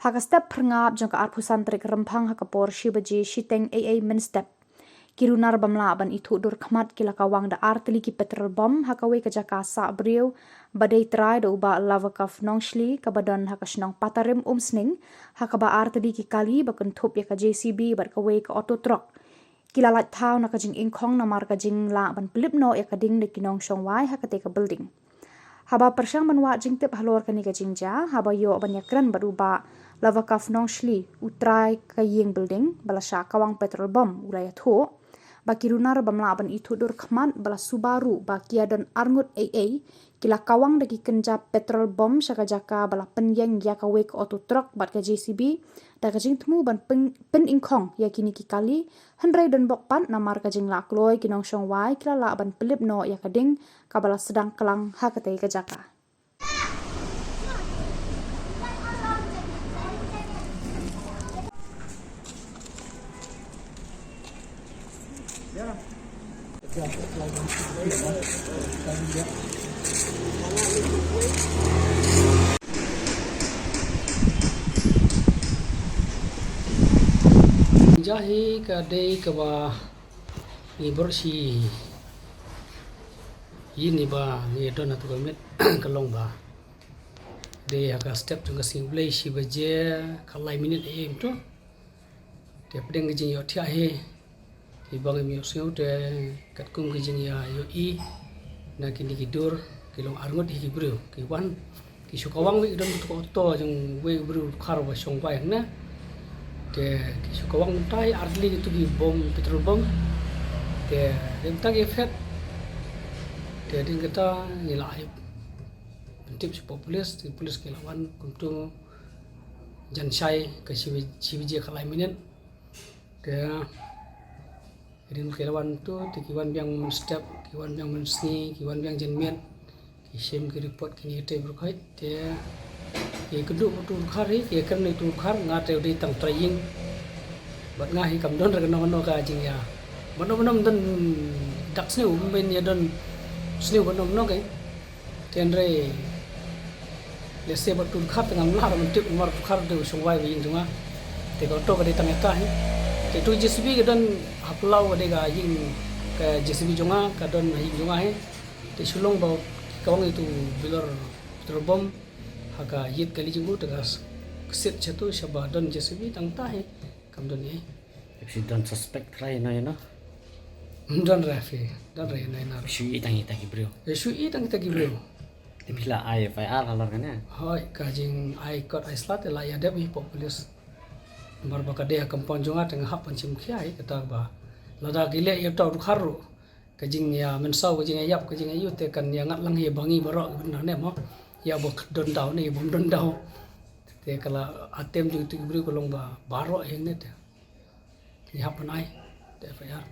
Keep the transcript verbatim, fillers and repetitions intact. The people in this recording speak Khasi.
Ha ka step phyrngap jong ka arphew san tarik Rymphang ha ka por shi baje shiteng ei ei mynstep, ki runar bym lah ban ithuh dur khmat ki la kawang da ar tylli ki petrol bomb ha kawei ka jaka sah briew ba dei trai da u Bah Lavakaf Nongshli kaba don ha ka shnong Patarim Umsning, ha kaba ar tylli ki kali ba kynthup ïa ka J C B bad kawei ka auto truck ki la lait thaw na ka jingingkhong namar ka jinglah ban pynlip noh ïa ka ding da ki nongshong wai ha katei ka building. Haba pyrshang ban wad jingtip halor kane ka jingjia, haba ïoh ban ïakren bad u Bah Lavakaf Nongshli, u trai ka ïing building ba la shah kawang petrol bomb, u la ïathuh ba ki runar bym lah ban ithuh dur khmat ba la suba ruh ba ki ïa don arngut ei ei, ki la kawang da ki kynja petrol bomb sha ka jaka ba la pynïeng ïa kawei ka auto truck bad ka J C B da ka jingthmu ban pyn-, pyningkhong ïa kine ki kali. Hynrei don bok pat namar ka jinglah kloi ki nongshong wai ki la lah ban pynlip noh ïa ka ding kaba la sdang klang ha katei ka jaka. Jia hi ka dei kaba ngi bor shi ïing iba ngi don ha tu ka miet ka long ba dei ha ka step jong ka sngi Blei shi baje ka lai minit A M tu. Te pdeng ka jingïohthiah hi, iba ngim ïohsngew te katkum ka jingïa ïohi na kine ki dur ki long arngut hi ki briew ki wan ki shu kawang wei, ki don tu ka auto jong wei u briew dkhar ba shong wai hangne. Te ki shu kawang mynta hi ar tylli kitu ki bom, petrol bom. Te dei mynta ki phet. Te dei kata ngi la ai pyntip sha pop police, te police ki la wan kumtu jan shai ka shi baje, shi baje ka lai minit. Te rin ki la wan tu, te ki wan biang mynstep, ki wan biang mynsngi, ki wan biang janmiet, ki shim ki report kine te bor khoi, te ki kynduh tu dkhar hi, ki kren tu dkhar, nga te u dei tang trai ïing. Bad nga hi kam don re kano kano ka jingïa. Bad no bad no don dak sniew, myn ïa don sniew bad no bad no ka. Te hynrei lehse bad tu dkhar te ngam lah ban tip namar tu dkhar te u shong wai ba ïing jong nga. Te ka auto ka dei tang ïa ka hi. Te tu J C B ka don ha phyllaw ka dei ka ïing ka J C B jong nga, ka don ha ïing jong nga hi. Te shu long ba ki kawang ïa tu bilor petrol bom ha ka ïit kali jong u te ka s-, ksit sha tu shaba don J C B tang ta hi. Kam don ei. Ïa phi don suspect trai no ïa no. Don re phi, don re no ïa no. Shu i tang ita ki briew. Ïa shu i tang ita ki briew. Te phi la ai F I R halor kane? Hoi, ka jingai kot ai slat te la ïa dep hi pop police. Namar ba ka dei ha compound jong nga te nga hap ban shim khia hi kata ba lada ki leh ïa uta u dkhar ruh. Ka jingïa mynsaw, ka jingïa ïap, ka jingïa ïoh te kan ïa ngat lang hi ba ngi baroh ki bynta ne mo. Ïa ba don daw ne, ïa bym don daw. Te ka la atem jong tu ki briew ka long ba baroh hi ne te. Ngi hap ban ai te F I R.